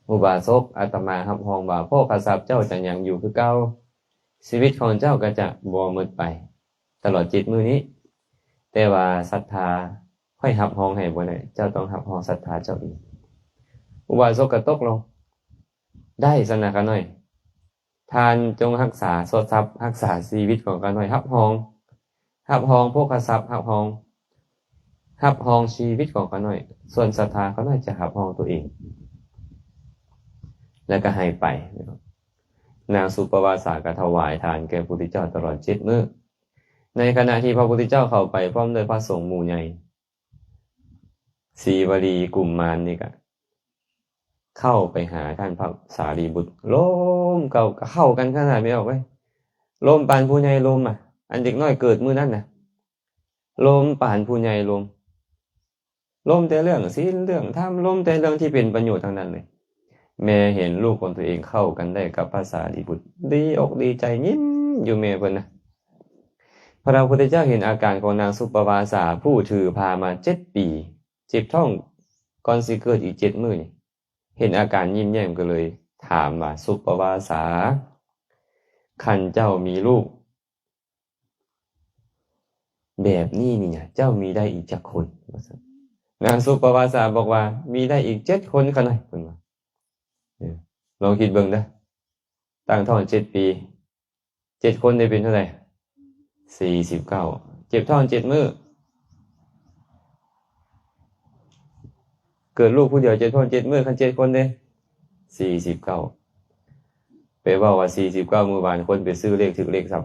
ອຸບາສົກ, ອາດຕະມາຮັບຮອງວ່າ ໂພຄະຊັບເຈົ້າຈະຍັງຢູ່ຄືເກົ່າ, ຊີວິດຂອງເຈົ້າກໍຈະບໍ່ໝົດໄປຕະຫຼອດເຈັດມື້ນີ້, ແຕ່ວ່າສັດທາຂ້ອຍຮັບຮອງໃຫ້ບໍ່ໄດ້, ເຈົ້າຕ້ອງຮັບຮອງສັດທາເຈົ້າເອງ. ອຸບາສົກກໍຕົກລົງ, ໄດ້ຊັ້ນນະຂ້ານ້ອຍ. ທ່ານຈົ່ງຮັກສາໂພຄະຊັບ, ຮັກສາຊີວິດຂອງຂ້ານ້ອຍ, ຮັບຮອງ, ຮັບຮອງໂພຄະຊັບ, ຮັບຮອງ, ຮັບຮອງຊີວິດຂອງຂ້ານ້ອຍ, ສ່ວນສັດທາຂ້ານ້ອຍຈະຮັບຮອງຕົວເອງ. ແລ້ວກໍໃຫ້ໄປ. ນາງສຸປະວາສາກໍຖວາຍທານແກ່ພະພຸດທະເຈົ້າຕະຫຼອດເຈັດມື້. ໃນຂະນະທີ່ພະພຸດທະເຈົ້າເຂົ້າໄປພ້ອມດ້ວຍພະສົງໝູ່ໃຫຍ່ ສີວະລີກຸມມານນີ້ກະເຂົ້າໄປຫາທ່ານພະສາລີບຸດ, ລົມເຂົ້າ ເຂົ້າກັນຂະໜາດແມ່ອອກເວີຍ, ລົມປານຜູ້ໃຫຍ່ລົມອະ, ອັນເດັກນ້ອຍເກີດມື້ນັ້ນນະ, ລົມປານຜູ້ໃຫຍ່ລົມ, ລົມແຕ່ເລື່ອງສິນເລື່ອງທຳ, ລົມແຕ່ເລື່ອງທີ່ເປັນປະໂຫຍດທັງນັ້ນເລີຍ. ແມ່ເຫັນລູກຂອງຕົວເອງເຂົ້າກັນໄດ້ກັບພະສາລີບຸດ, ດີອົກດີໃຈ, ຍິ້ມຢູ່ແມ່ເພິ່ນນະ. ພະພຸດທະເຈົ້າເຫັນອາການຂອງນາງສຸປະວາສາຜູ້ຖືພາມາເຈັດປີ, ເຈັບທ້ອງກ່ອນຊິເກີດອີກເຈັດມື້ນີ້, ເຫັນອາການຍິ້ມແຍ້ມກໍເລີຍຖາມວ່າ ສຸປະວາສາ, ຄັນເຈົ້າມີລູກແບບນີ້ນີ້ນະ, ເຈົ້າມີໄດ້ອີກຈັກຄົນ? ວ່າຊັ້ນ. ນາງສຸປະວາສາບອກວ່າ ມີໄດ້ອີກເຈັດຄົນຂ້ານ້ອຍ, ເພິ່ນວ່າ. ເອີ ລອງຄິດເບິ່ງເດີ້, ຕັ້ງທ້ອງເຈັດປີ, ເຈັດຄົນໄດ້ເປັນເທົ່າໃດ? ສີ່ສິບເກົ້າ. ເຈັບທ້ອງເຈັດມື້, ເກີດລູກຜູ້ດຽວເຈັບທ້ອງເຈັດມື້, ຄັນເຈັດຄົນເດ້ ສີ່ສິບເກົ້າ. ໄປເວົ້າວ່າສີ່ສິບເກົ້າມື້ວານ, ຄົນໄປຊື້ເລກຖືກເລກຊ້ຳ,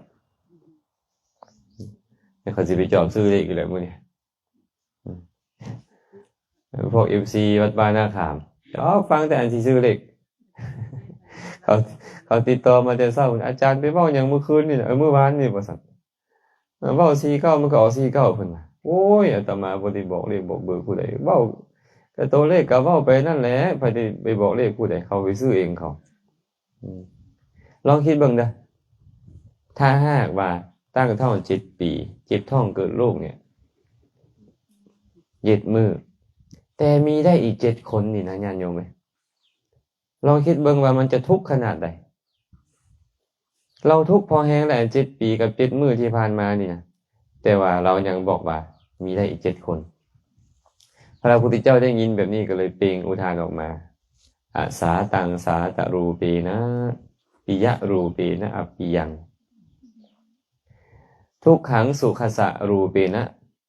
ແລ້ວເຂົາຊິໄປຈອບຊື້ເລກຢູ່ແຫຼະມື້ນີ້. ອືມ ພວກເອັຟຊີວັດວານາຂາມ ເຈົ້າຟັງແຕ່ອັນຊິຊື້ເລກ, ເຂົາ ເຂົາຕິດຕໍ່ມາແຕ່ເຊົ້າ, ອາຈານໄປເວົ້າຫຍັງມື້ຄືນນີ້ນະ, ເອີ ມື້ວານນີ້ ວ່າຊັ້ນ. ເອີ ເວົ້າສີ່ເກົ້າ ມັນກໍອອກສີ່ເກົ້າ ເພິ່ນວ່າ. ໂອ້ຍ ອາດຕະມາບໍ່ໄດ້ບອກເລກບອກເບີຜູ້ໃດ, ເວົ້າແຕ່ຕົວເລກກໍເວົ້າໄປນັ້ນແຫຼະ, ໃຜໄດ້ໄປບອກເລກຜູ້ໃດ, ເຂົາໄປຊື້ເອງເຂົາ. ອືມ ລອງຄິດເບິ່ງເດີ້, ຖ້າຫາກວ່າຕັ້ງທ້ອງເຈັດປີ, ເຈັບທ້ອງເກີດລູກນີ້ເຈັດມື້, ແຕ່ມີໄດ້ອີກເຈັດຄົນນີ້ນະ ຍາດໂຍມເອີຍ, ລອງຄິດເບິ່ງວ່າມັນຈະທຸກຂະໜາດໃດ. ລາວທຸກພໍແຮງແລ້ວ ເຈັດປີກັບເຈັດມື້ທີ່ຜ່ານມານີ້ນະ, ແຕ່ວ່າລາວຍັງບອກວ່າມີໄດ້ອີກເຈັດຄົນ. ພະພຸດທະເຈົ້າໄດ້ຍິນແບບນີ້ກໍເລີຍເປັ່ງອຸທານອອກມາ, ອະສາຕັງ ສາຕະຣູເປນະ ປິຍະຮູເປນະ ອັບປິຍັງ ທຸກຂັງ ສຸຂະສະຮູເປນະ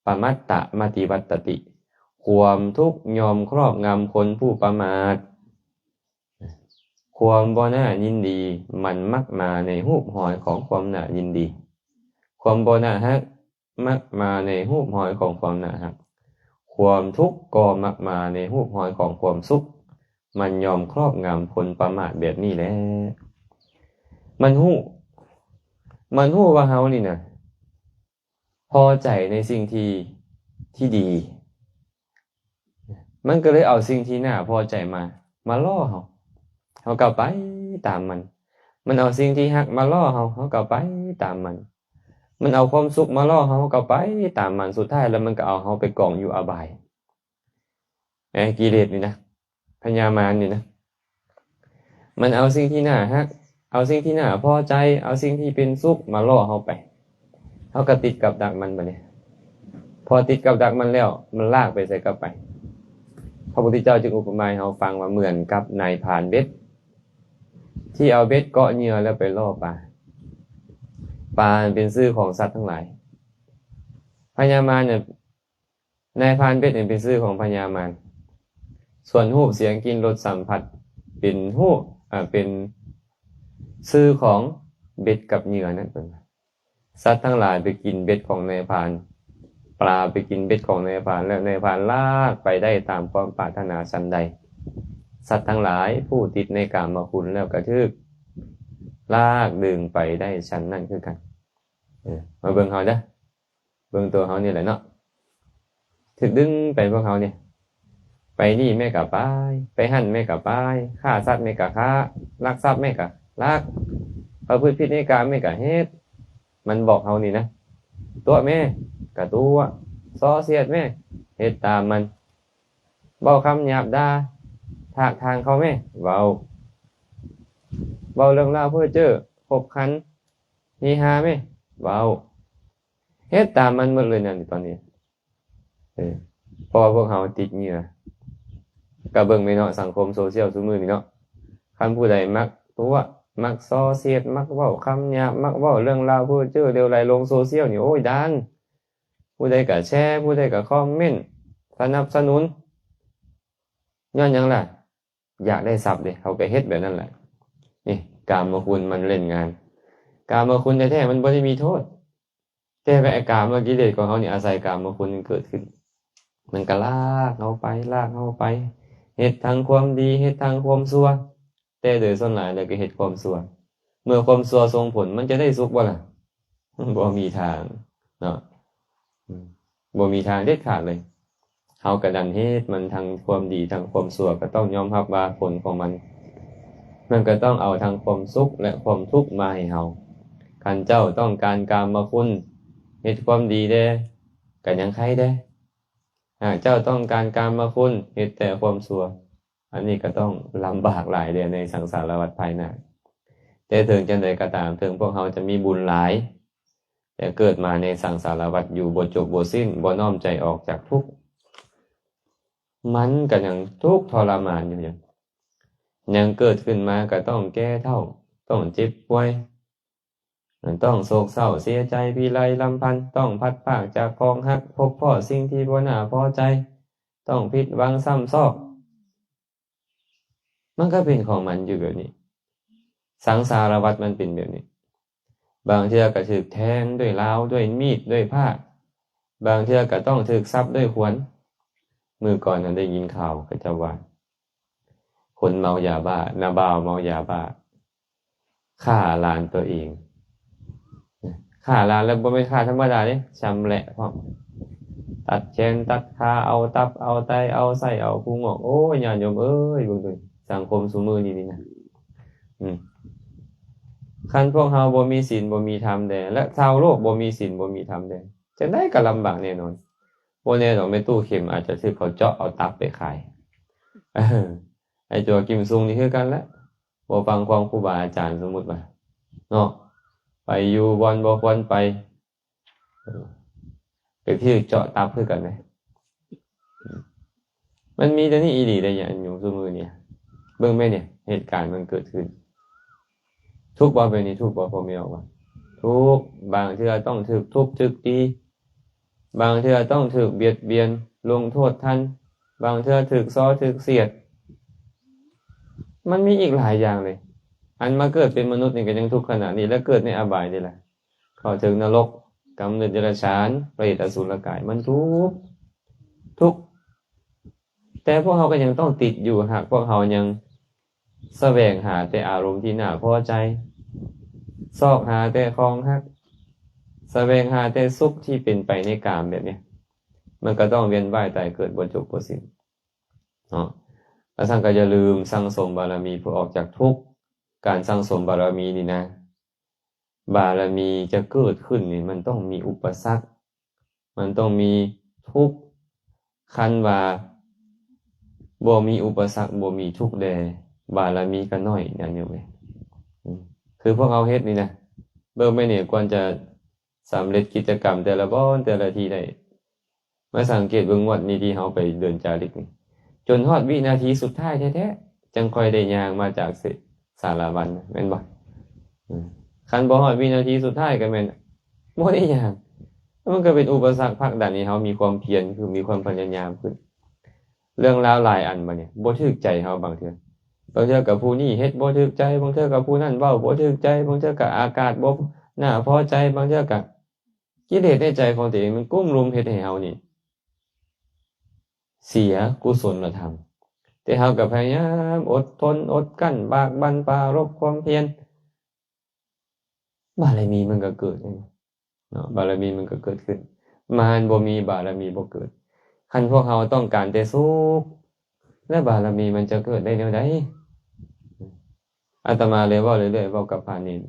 ປະມັດຕະມະຕິວັດຕະຕິ. ຄວາມທຸກຍ່ອມຄອບງຳຄົນຜູ້ປະໝາດ. ຄວາມບໍ່ໜ້າຍິນດີ ມັນມັກມາໃນຮູບຮອຍຂອງຄວາມໜ້າຍິນດີ. ຄວາມບໍ່ໜ້າຮັກ ມັກມາໃນຮູບຮອຍຂອງຄວາມໜ້າຮັກ. ຄວາມທຸກກໍມັກມາໃນຮູບຮອຍຂອງຄວາມສຸກ. ມັນຍ່ອມຄອບງຳຄົນປະໝາດແບບນີ້ແຫຼະ. ມັນຮູ້ ມັນຮູ້ວ່າເຮົານີ້ນະ ພໍໃຈໃນສິ່ງທີ່ ທີ່ດີ, ມັນກໍເລີຍເອົາສິ່ງທີ່ໜ້າພໍໃຈມາ ມາຫຼໍ່ເຮົາ, ເຮົາກໍໄປຕາມມັນ. ມັນເອົາສິ່ງທີ່ຮັກມາຫຼໍ່ເຮົາ, ເຮົາກໍໄປຕາມມັນ. ມັນເອົາຄວາມສຸກມາຫຼໍ່ເຮົາ, ເຮົາກໍໄປຕາມມັນ. ສຸດທ້າຍແລ້ວມັນກໍເອົາເຮົາໄປກອງຢູ່ອະບາຍ. ແມ່ນກິເລດນີ້ນະ, ພະຍາມານນີ້ນະ, ມັນເອົາສິ່ງທີ່ໜ້າຮັກ, ເອົາສິ່ງທີ່ໜ້າພໍໃຈ, ເອົາສິ່ງທີ່ເປັນສຸກມາຫຼໍ່ເຮົາໄປ. ເຮົາກໍຕິດກັບດັກມັນບາດນີ້. ພໍຕິດກັບດັກມັນແລ້ວ, ມັນລາກໄປໃສກໍໄປ. ພະພຸດທະເຈົ້າຈຶ່ງອຸປະມາໃຫ້ເຮົາຟັງວ່າ ເໝືອນກັບນາຍພານເບັດ ທີ່ເອົາເບັດເກາະເຫຍື່ອແລ້ວໄປຫຼໍ່ປາ. ປາເປັນຊື່ຂອງສັດທັງຫຼາຍ. ພະຍາມານນີ້ ນາຍພານເບັດນີ້ເປັນຊື່ຂອງພະຍາມານ. ສ່ວນຮູບ ສຽງ ກິ່ນ ລົດ ສຳຜັດ ເປັນຮູບ ເປັນຊື່ຂອງເບັດກັບເຫຍື່ອນັ້ນ. ເພິ່ນວ່າ ສັດທັງຫຼາຍໄປກິນເບັດຂອງນາຍພານ, ປາໄປກິນເບັດຂອງນາຍພານ ແລ້ວນາຍພານລາກໄປໄດ້ຕາມຄວາມປາດຖະໜາສັນໃດ, ສັດທັງຫຼາຍຜູ້ຕິດໃນກາມະຄຸນແລ້ວກະຖືກລາກດຶງໄປໄດ້ສັນນັ້ນຄືກັນ. ເອີ ມາເບິ່ງເຮົາເດີ້. ເບິ່ງຕົວເຮົານີ້ແຫຼະເນາະ, ຖືກດຶງໄປພວກເຮົານີ້. ໄປນີ້ແມ່ກະໄປ, ໄປຫັ້ນແມ່ກະໄປ, ຂ້າສັດແມ່ກະຂ້າ, ລັກຊັບແມ່ກະລັກ, ປະພຶດຜິດໃນກາມແມ່ກະເຮັດ. ມັນບອກເຮົານີ້ນະ, ຕົວະແມ່ກະຕົວະ, ສໍ້ສຽດແມ່ເຮັດຕາມມັນ, ເວົ້າຄຳຫຍາບດ່າ ຖາກຖາງເຂົາແມ້ ເວົ້າ ເວົ້າເລື່ອງລາວເພີ້ເຈີ້ ຄົບຂັນ ເຮຮາແມ້ ເວົ້າ ເຮັດຕາມມັນໝົດເລີຍນະ ຕອນນີ້ ເອີ ເພາະວ່າພວກເຮົາຕິດເຫຍື່ອ ກໍເບິ່ງແມ່ນເນາະ ສັງຄົມໂຊຊຽວຊຸມື້ນີ້ເນາະ ຄັນຜູ້ໃດມັກຕົວະ ມັກສໍ້ສຽດ ມັກເວົ້າຄຳຫຍາບ ມັກເວົ້າເລື່ອງລາວເພີ້ເຈີ້ເຫຼວໄຫຼລົງໂຊຊຽວນີ້ ໂອ້ຍ ດັງ ຜູ້ໃດກໍແຊ ຜູ້ໃດກໍຄອມເມັນ ສະໜັບສະໜູນ ຍ້ອນຫຍັງລະ? ຢາກໄດ້ຊັບເດ້ ເຂົາກໍເຮັດແບບນັ້ນແຫຼະ. ນີ້ ກາມະຄຸນມັນຫຼິ້ນງານ. ກາມະຄຸນແທ້ໆ ມັນບໍ່ໄດ້ມີໂທດ ແຕ່ວ່າໄອ້ກາມະກິເລດຂອງເຮົານີ້ ອາໄສກາມະຄຸນເກີດຂຶ້ນ ມັນກໍລາກເຮົາໄປ ລາກເຮົາໄປ ເຮັດທັງຄວາມດີ ເຮັດທັງຄວາມຊົ່ວ ແຕ່ໂດຍສ່ວນຫຼາຍແລ້ວກໍເຮັດຄວາມຊົ່ວ. ເມື່ອຄວາມຊົ່ວສົ່ງຜົນ ມັນຈະໄດ້ສຸກບໍ່ລະ? ບໍ່ມີທາງເນາະ ອືມ ບໍ່ມີທາງເດັດຂາດເລີຍ. ເຮົາກະດັນເຮັດມັນທັງຄວາມດີທັງຄວາມຊົ່ວ ກະຕ້ອງຍອມຮັບວ່າຜົນຂອງມັນ ມັນກະຕ້ອງເອົາທັງຄວາມສຸກ ແລະ ຄວາມທຸກມາໃຫ້ເຮົາ. ຄັນເຈົ້າຕ້ອງການກາມະຄຸນ ເຮັດຄວາມດີແດ່ ກະຍັງໄຄແດ່. ຫາກເຈົ້າຕ້ອງການກາມະຄຸນ ເຮັດແຕ່ຄວາມຊົ່ວ ອັນນີ້ກໍຕ້ອງລຳບາກຫຼາຍເດ້ໃນສັງສາລະວັດພາຍໜ້າ. ແຕ່ເຖິງຈັ່ງໃດກໍຕາມ, ເຖິງພວກເຮົາຈະມີບຸນຫຼາຍ ແຕ່ເກີດມາໃນສັງສາລະວັດຢູ່ບໍ່ຈົບບໍ່ສິ້ນ, ບໍ່ນ້ອມໃຈອອກຈາກທຸກ, ມັນກໍຍັງທຸກທໍລະມານຢູ່, ຍັງເກີດຂຶ້ນມາກໍຕ້ອງແກ່ເຖົ້າ, ຕ້ອງເຈັບປ່ວຍ, ຕ້ອງໂສກເສົ້າເສຍໃຈພິໄລລຳພັນ, ຕ້ອງພັດພາກຈາກຂອງຮັກ, ພົບພໍ້ສິ່ງທີ່ບໍ່ໜ້າພໍໃຈ, ຕ້ອງຜິດຫວັງຊ້ຳຊອກ. ມັນກໍເປັນຂອງມັນຢູ່ແບບນີ້. ສັງສາລະວັດມັນເປັນແບບນີ້. ບາງເທື່ອກໍຖືກແທງດ້ວຍລາວ, ດ້ວຍມີດ, ດ້ວຍພ້າ, ບາງເທື່ອກໍຕ້ອງຖືກສັບດ້ວຍຂວານ. ມື້ກ່ອນນັ້ນໄດ້ຍິນຂ່າວເຂົາເຈົ້າວ່າ ຄົນເມົາຢາບ້າ, ນ້າບ່າວເມົາຢາບ້າ ຂ້າຫຼານຕົວເອງ. ຂ້າຫຼານແລ້ວບໍ່ແມ່ນຂ້າທຳມະດາເດ້, ຊຳແຫຼະພ້ອມ, ຕັດແຂນຕັດຂາ, ເອົາຕັບເອົາໄຕ, ເອົາໄສ້ເອົາພຸງອອກ. ໂອ້ຍ ຍາດໂຍມເອີຍ, ເບິ່ງດູ, ສັງຄົມຊຸມື້ນີ້ນີ້ນະ. ອືມ ຄັນພວກເຮົາບໍ່ມີສິນບໍ່ມີທຳແດ່ ແລະ ຊາວໂລກບໍ່ມີສິນບໍ່ມີທຳແດ່, ຈັ່ງໃດກໍລຳບາກແນ່ນອນ. ບໍ່ແນ່ດອກ, ແມ່ຕູ້ເຂັມອາດຈະຖືກເຂົາເຈາະເອົາຕັບໄປຂາຍ. ເອີ ໄອ້ຕົວກິມຊຸງນີ້ຄືກັນແຫຼະ, ບໍ່ຟັງຄວາມຄູບາອາຈານ, ສົມມຸດວ່າເນາະ, ໄປຢູ່ບ່ອນບໍ່ຄວນໄປ, ເອີ ໄປຖືກເຈາະຕັບຄືກັນເດ້. ມັນມີແນວນີ້ອີ່ຫຼີເດ້ຍາດໂຍມຊຸມື້ນີ້. ເບິ່ງແມ່ນນີ້, ເຫດການມັນເກີດຂຶ້ນ. ທຸກບໍ່ແບບນີ້? ທຸກບໍ່ ພໍ່ແມ່ອອກວ່າ? ທຸກ. ບາງເທື່ອຕ້ອງຖືກທຸບຖືກຕີ, ບາງເທື່ອຕ້ອງຖືກບຽດບຽນລົງໂທດທັນ, ບາງເທື່ອຖືກສໍ້ຖືກສຽດ. ມັນມີອີກຫຼາຍຢ່າງເລີຍ. ອັນມາເກີດເປັນມະນຸດນີ້ກໍຍັງທຸກຂະໜາດນີ້, ແລະ ເກີດໃນອະບາຍນີ້ລະ, ເຂົ້າເຖິງນະລົກ, ກຳເນີດເດຍລະສານ, ເປດ, ອະສຸລະກາຍ, ມັນທຸກ, ທຸກ. ແຕ່ພວກເຮົາກໍຍັງຕ້ອງຕິດຢູ່, ຫາກພວກເຮົາຍັງສະແຫວງຫາແຕ່ອາລົມທີ່ໜ້າພໍໃຈ, ຊອກຫາແຕ່ຂອງຮັກ, ສະແຫວງຫາແຕ່ສຸກທີ່ເປັນໄປໃນກາມແບບນີ້, ມັນກໍຕ້ອງວຽນວ່າຍຕາຍເກີດບໍ່ຈົບບໍ່ສິ້ນເນາະ. ແລ້ວຊັ້ນກໍຢ່າລືມສັ່ງສົມບາລະມີເພື່ອອອກຈາກທຸກ. ການສັ່ງສົມບາລະມີນີ້ນະ, ບາລະມີຈະເກີດຂຶ້ນນີ້ ມັນຕ້ອງມີອຸປະສັກ, ມັນຕ້ອງມີທຸກ. ຄັນວ່າບໍ່ມີອຸປະສັກ, ບໍ່ມີທຸກແດ່, ບາລະມີກໍໜ້ອຍ, ຍາດໂຍມເອີຍ. ອືມ ຄືພວກເຮົາເຮັດນີ້ນະ, ເບິ່ງແມ່ນນີ້, ກວ່າຈະສຳເລັດກິດຈະກຳແຕ່ລະບ່ອນ, ແຕ່ລະທີ່ໄດ້, ມາສັງເກດເບິ່ງງວດນີ້ທີ່ເຮົາໄປເດີນຈາລິກນີ້, ຈົນຮອດວິນາທີສຸດທ້າຍແທ້ໆ ຈັ່ງຄ່ອຍໄດ້ຍ່າງມາຈາກເສ ສາລາວັນ ແມ່ນບໍ່? ເອີ ຄັນບໍ່ຮອດວິນາທີສຸດທ້າຍກໍແມ່ນບໍ່ໄດ້ຍ່າງ. ມັນກໍເປັນອຸປະສັກຜັກດັນໃຫ້ເຮົາມີຄວາມພຽນຂຶ້ນ, ມີຄວາມພະຍາຍາມຂຶ້ນ. ເລື່ອງລາວຫຼາຍອັນບັດນີ້ ບໍ່ຖືກໃຈເຮົາບາງເທື່ອ. ບາງເທື່ອກໍຜູ້ນີ້ເຮັດບໍ່ຖືກໃຈ, ບາງເທື່ອກໍຜູ້ນັ້ນເວົ້າບໍ່ຖືກໃຈ, ບາງເທື່ອກໍອາກາດບໍ່ໜ້າພໍໃຈ, ບາງເທື່ອກໍ ກິເລດໃນໃຈຂອງຕົວເອງມັນກຸ້ມລຸມເຮັດໃຫ້ເຮົານີ້ເສຍກຸສົນລະທຳ. ແຕ່ເຮົາກໍພະຍາຍາມອົດທົນອົດກັ້ນ, ບາກບັ່ນປາລົບຄວາມພຽນ, ບາລະມີມັນກໍເກີດເນາະ, ບາລະມີມັນກໍເກີດຂຶ້ນ. ມານບໍ່ມີ, ບາລະມີບໍ່ເກີດ. ຄັນພວກເຮົາຕ້ອງການແຕ່ສຸກ, ແລ້ວບາລະມີມັນຈະເກີດໄດ້ແນວໃດ? ອາດຕະມາເລີຍເວົ້າເລື້ອຍໆ, ເວົ້າກັບພະເນນ,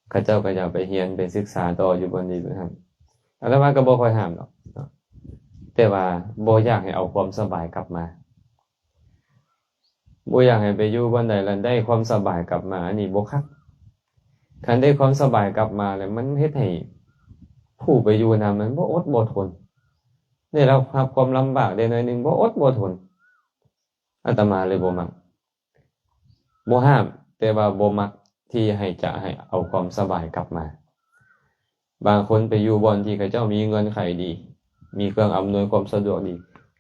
ເຂົາເຈົ້າກໍຢາກໄປຮຽນໄປສຶກສາຕໍ່ຢູ່ບ່ອນນີ້ບ່ອນນັ້ນ. ອາດຕະມາກໍບໍ່ຄ່ອຍຫ້າມດອກເນາະ, ແຕ່ວ່າບໍ່ຢາກໃຫ້ເອົາຄວາມສະບາຍກັບມາ. ບໍ່ຢາກໃຫ້ໄປຢູ່ບ່ອນໃດແລ້ວໄດ້ຄວາມສະບາຍກັບມາ ອັນນີ້ບໍ່ຄັກ. ຄັນໄດ້ຄວາມສະບາຍກັບມາແລ້ວ ມັນເຮັດໃຫ້ຜູ້ໄປຢູ່ນຳນັ້ນບໍ່ອົດບໍ່ທົນ ໄດ້ຮັບຄວາມລຳບາກໄດ້ໜ້ອຍໜຶ່ງ ບໍ່ອົດບໍ່ທົນ. ອາດຕະມາເລີຍບໍ່ມັກ. ບໍ່ຫ້າມ ແຕ່ວ່າບໍ່ມັກທີ່ໃຫ້ຈະໃຫ້ເອົາຄວາມສະບາຍກັບມາ. ບາງຄົນໄປຢູ່ບ່ອນທີ່ເຂົາເຈົ້າມີເງື່ອນໄຂດີ ມີເຄື່ອງອຳນວຍຄວາມສະດວກດີ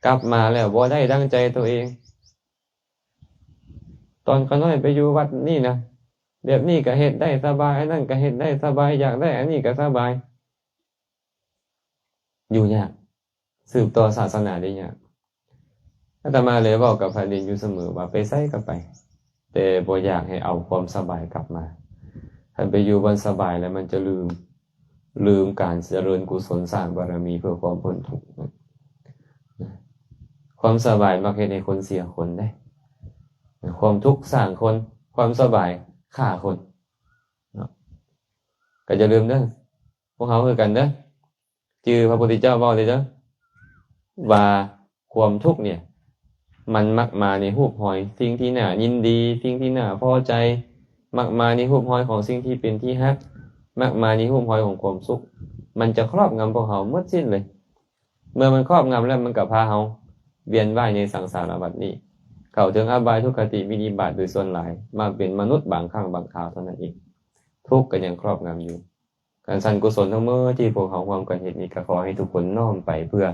ກັບມາແລ້ວບໍ່ໄດ້ດັ່ງໃຈຕົວເອງ. ຕອນຂ້ານ້ອຍໄປຢູ່ວັດນີ້ນະ ແບບນີ້ກໍເຮັດໄດ້ສະບາຍ ອັນນັ້ນກໍເຮັດໄດ້ສະບາຍ ຢາກໄດ້ອັນນີ້ກໍສະບາຍ. ຢູ່ຍາກ ສືບຕໍ່ສາສະໜາໄດ້ຍາກ. ອາດຕະມາເລີຍເວົ້າກັບພະເນນຢູ່ສະເໝີວ່າ ໄປໃສກໍໄປ ແຕ່ບໍ່ຢາກໃຫ້ເອົາຄວາມສະບາຍກັບມາ. ຄັນໄປຢູ່ບ່ອນສະບາຍແລ້ວ ມັນຈະລືມ ລືມການຈະເລີນກຸສົນ ສ້າງບາລະມີເພື່ອຄວາມພົ້ນທຸກ. ຄວາມສະບາຍມັກເຮັດໃຫ້ຄົນເສຍຄົນເດ້. ຄວາມທຸກສ້າງຄົນ ຄວາມສະບາຍຂ້າຄົນເນາະ. ກໍຢ່າລືມເດີ ພວກເຮົາຄືກັນເດີ ຈື່ພະພຸດທະເຈົ້າເວົ້າເດີວ່າຄວາມທຸກນີ້ ມັນມັກມາໃນຮູບຮອຍສິ່ງທີ່ໜ້າຍິນດີ ສິ່ງທີ່ໜ້າພໍໃຈ ມັກມາໃນຮູບຮອຍຂອງສິ່ງທີ່ເປັນທີ່ຮັກ ມັກມາໃນຮູບຮອຍຂອງຄວາມສຸກ. ມັນຈະຄອບງຳພວກເຮົາໝົດສິ້ນເລີຍ. ເມື່ອມັນຄອບງຳແລ້ວ ມັນກໍພາເຮົາວຽນວ່າຍໃນສັງສາລະວັດນີ້ ເຂົ້າເຖິງອະບາຍທຸກຄະຕິວິນິບາດໂດຍສ່ວນຫຼາຍ ມາເປັນມະນຸດບາງຄັ້ງບາງຄາວເທົ່ານັ້ນເອງ. ທຸກກໍຍັງຄອບງຳຢູ່. ການສ້າງກຸສົນທັງໝົດທີ່ພວກເຮົາຮ່ວມກັນເຮັດນີ້ ກໍຂໍໃຫ້ທຸກຄົນນ້ອມໄປເພື່ອ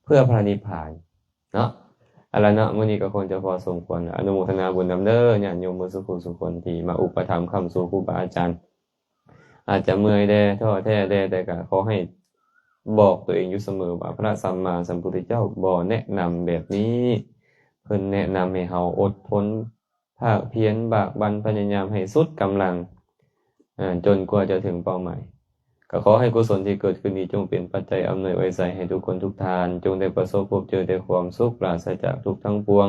ເພື່ອພະນິບພານເນາະ. ເອົາລະເນາະ ມື້ນີ້ກໍຄົງຈະພໍສົມຄວນ ອະນຸໂມທະນາບຸນນຳເດີ ຍາດໂຍມໝົດສູ່ຜູ້ສູ່ຄົນທີ່ມາອຸປະຖຳຄ້ຳຊູຄູບາອາຈານ. ອາດຈະເມື່ອຍແດ່ ທໍ້ແທ້ແດ່ ແຕ່ກໍຂໍໃຫ້ບອກຕົວເອງຢູ່ສະເໝີວ່າ ພະສຳມາສຳພຸດທະເຈົ້າບໍ່ແນະນຳແບບນີ້. ເພິ່ນແນະນຳໃຫ້ເຮົາອົດທົນ ພາກພຽນ ບາກບັ່ນ ພະຍາຍາມໃຫ້ສຸດກຳລັງ ເອີ ຈົນກວ່າຈະເຖິງເປົ້າໝາຍ. ກໍຂໍໃຫ້ກຸສົນທີ່ເກີດຂຶ້ນນີ້ ຈົ່ງເປັນປັດໄຈອຳນວຍອວຍໄຊໃຫ້ທຸກຄົນທຸກທ່ານ ຈົ່ງໄດ້ປະສົບພົບເຈີແຕ່ຄວາມສຸກ ປາສະຈາກທຸກທັງປວງ.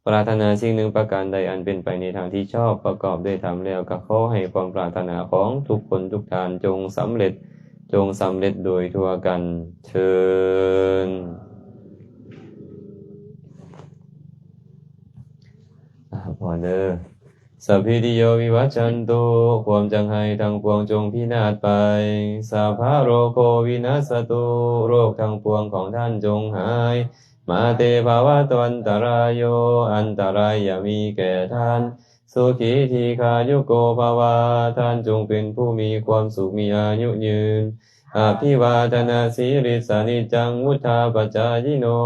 ປາດຖະໜາສິ່ງໜຶ່ງປະການໃດອັນເປັນໄປໃນທາງທີ່ຊອບ ປະກອບດ້ວຍທຳແລ້ວ ກໍຂໍໃຫ້ຄວາມປາດຖະໜາຂອງທຸກຄົນທຸກທ່ານ ຈົ່ງສຳເລັດ ຈົ່ງສຳເລັດໂດຍທົ່ວກັນເທີ້ນ. ອາ ພໍເດີ. Sabbītiyo vivajjantu ຄວາມຈັງໄຫ້ທັງປວງຈົ່ງພິນາດໄປ. Sabbarogo vinassatu ໂລກທັງປວງຂອງທ່ານຈົ່ງຫາຍ. Mā te bhavatvantarāyo ອັນຕະລາຍຢ່າມີແກ່ທ່ານ. Sukhī dīghāyuko bhava ທ່ານຈົ່ງເປັນຜູ້ມີຄວາມສຸກ ມີອາຍຸຍືນ. Abhivādanasīlissa niccaṃ vuḍḍhāpacāyino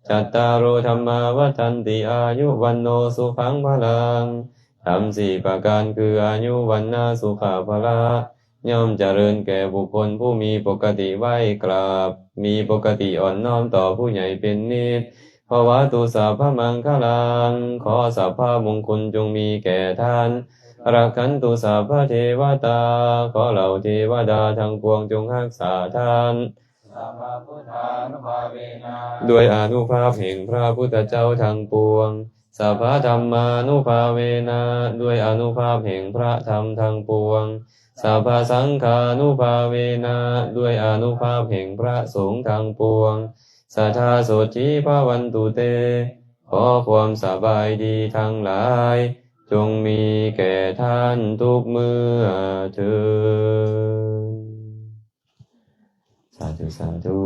cattāro dhammā vaḍḍhanti āyu vaṇṇo sukhaṃ balaṃ. ທຳສີ່ປະການຄື ອາຍຸ ວັນນະ ສຸຂະ ພະລະ ຍ່ອມຈະເລີນແກ່ບຸກຄົນຜູ້ມີປົກກະຕິໄຫວ້ກາບ ມີປົກກະຕິອ່ອນນ້ອມຕໍ່ຜູ້ໃຫຍ່ເປັນນິດ. Bhavatu sabbamaṅgalaṃ ຂໍສັບພະມຸງຄຸນຈົ່ງມີແກ່ທ່ານ. Rakkhantu sabbadevatā ຂໍເຫຼົ່າເທວະດາທັງປວງຈົ່ງຮັກສາທ່ານ. Sabbabuddhānubhāvena ດ້ວຍອານຸພາບແຫ່ງພະພຸດທະເຈົ້າທັງປວງ. Sabbadhammānubhāvena ດ້ວຍອານຸພາບແຫ່ງພະທຳທັງປວງ. Sabbasaṅghānubhāvena ດ້ວຍອານຸພາບແຫ່ງພະສົງທັງປວງ. Sadā sotthī bhavantu te ຂໍຄວາມສະບາຍດີທັງຫຼາຍ ຈົ່ງມີແກ່ທ່ານທຸກເມື່ອເທີ້ນ. ສາທຸ ສາທຸ.